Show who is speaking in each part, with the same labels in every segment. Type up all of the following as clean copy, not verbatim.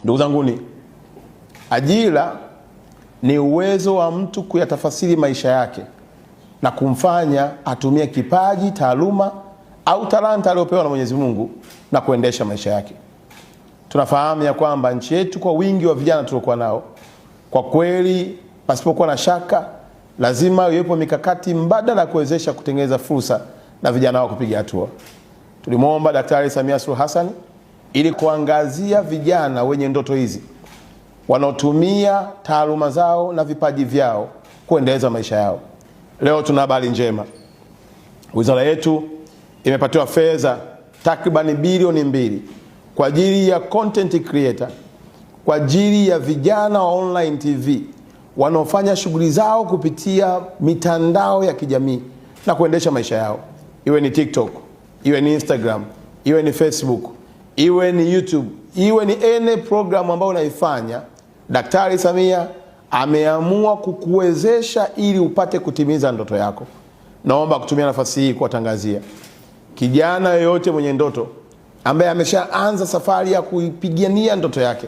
Speaker 1: Ndugu zanguni, ajira ni uwezo wa mtu kuyatafasiri maisha yake na kumfanya atumie kipaji, taaluma au talanta aliyopewa na Mwenyezi Mungu na kuendesha maisha yake. Tunafahamu ya kwamba nchi yetu kwa wingi wa vijana tuliokuwa nao, kwa kweli, pasipokuwa na shaka, lazima iwepo mikakati mbadala ya kuwezesha kutengeneza fursa na vijana wao kupiga hatua. Tulimwomba Daktari Samia Suluhu Hassan ili kuangazia vijana wenye ndoto hizi wanaotumia taaluma zao na vipaji vyao kuendeleza maisha yao. Leo tuna habari njema, wizara yetu imepatiwa fedha takribani bilioni 2 kwa ajili ya content creator, kwa ajili ya vijana wa online TV wanaofanya shughuli zao kupitia mitandao ya kijamii na kuendesha maisha yao, iwe ni TikTok, iwe ni Instagram, iwe ni Facebook, iwe ni YouTube, iwe ni any program ambayo unaifanya. Daktari Samia ameamua kukuwezesha ili upate kutimiza ndoto yako. Naomba kutumia nafasi hii kuwatangazia kijana yoyote mwenye ndoto ambaye ameshaanza safari ya kuipigania ndoto yake,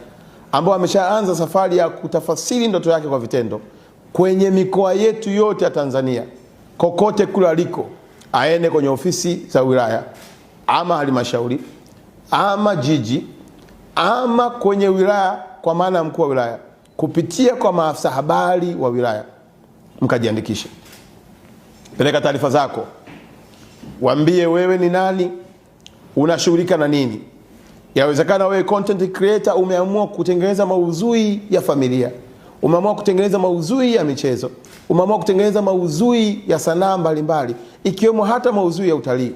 Speaker 1: ambaye ameshaanza safari ya kutafasiri ndoto yake kwa vitendo, kwenye mikoa yetu yote ya Tanzania, kokote kule aliko, aende kwenye ofisi za wilaya ama halmashauri ama jiji ama kwenye wilaya, kwa maana ya mkuu wa wilaya, kupitia kwa maafisa habari wa wilaya, mkajiandikishe. Peleka taarifa zako, waambie wewe ni nani, unashughulika na nini. Yawezekana wewe content creator umeamua kutengeneza maudhui ya familia, umeamua kutengeneza maudhui ya michezo, umeamua kutengeneza maudhui ya sanaa mbalimbali, ikiwemo hata maudhui ya utalii.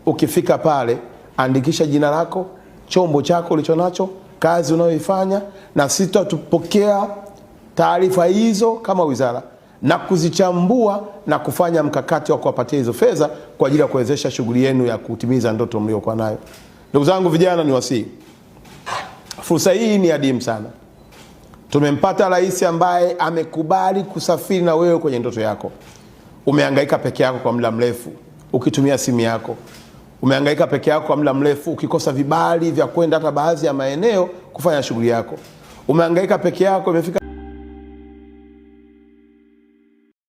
Speaker 1: Ukifika pale, andikisha jina lako, chombo chako ulichonacho, kazi unayoifanya, na sisi tutatupokea taarifa hizo kama wizara na kuzichambua na kufanya mkakati wa kuwapatia hizo fedha kwa ajili ya kuwezesha shughuli yenu ya kutimiza ndoto mliokuwa nayo. Ndugu zangu vijana, ni wasii, fursa hii ni adimu sana. Tumempata rais ambaye amekubali kusafiri na wewe kwenye ndoto yako. Umehangaika peke yako kwa muda mrefu ukitumia simu yako, umehangaika peke yako kwa muda mrefu ukikosa vibali vya kwenda hata baadhi ya maeneo kufanya shughuli yako, umehangaika peke yako, imefika